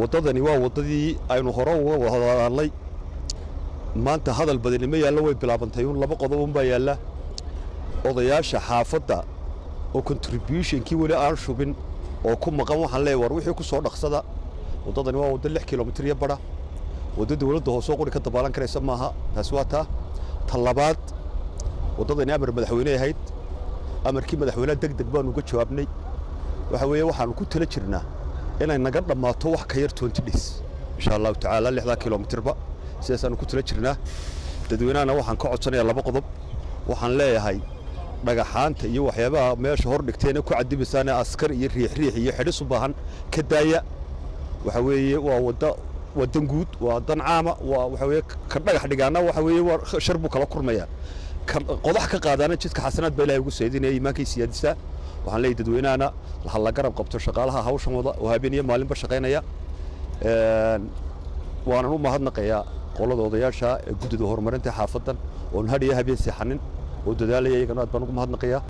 Waddadani waa waddadii aynu hore uga wadahadalnay. Maanta hadal badani ma yaallo, way bilaabantay uun. Laba qodob unbaa yaalla. Odayaasha xaafadda oo contributionkii weli aan shubin oo ku maqan, waxaan leeyahay, war wixii ku soo dhaqsada. Waddadani waa waddo 6 kilomitir iyo badha, waddo dowladda hoose oo quri ka dabaalan karaysa maaha. Taasi waa taa. Ta labaad, waddadani amar madaxweyne ahayd. Amarkii madaxweyneha deg deg baanu uga jawaabnay. Waxa weeye, waxaanu ku tala jirnaa inay naga dhammaato wax ka yar 20 days, insha Allahu tacaala, 6-daa kilomitirba sidaasaanu ku tala jirnaa. Dadweynahana waxaan ka codsanayaa laba qodob. Waxaan leeyahay, dhagaxaanta iyo waxyaabaha meesha hor dhigteen ku cadibaysaane askar iyo riixriix iyo xidhis u baahan ka daaya. Waxa weeye, waa wadda wadan guud, waa dan caama. Waa waxa weeye, ka dhagax dhigaana waxa weeye waa shar buu kala kurmayaa, ka qodax ka qaadaana jidka xasanaad baa Ilaahay ugu saydinaya, iimaankay siyaadisaa. Waxaan leeyahay, dadweynahana ha la garab qabto shaqaalaha hawshan wada oo habeen iyo maalinba shaqaynaya. Waanan u mahadnaqayaa qolada odayaasha ee guddida horumarinta xaafaddan oon hadh iyo habeen seexanin oo dadaalaya. Iyagana aad baan ugu mahadnaqayaa.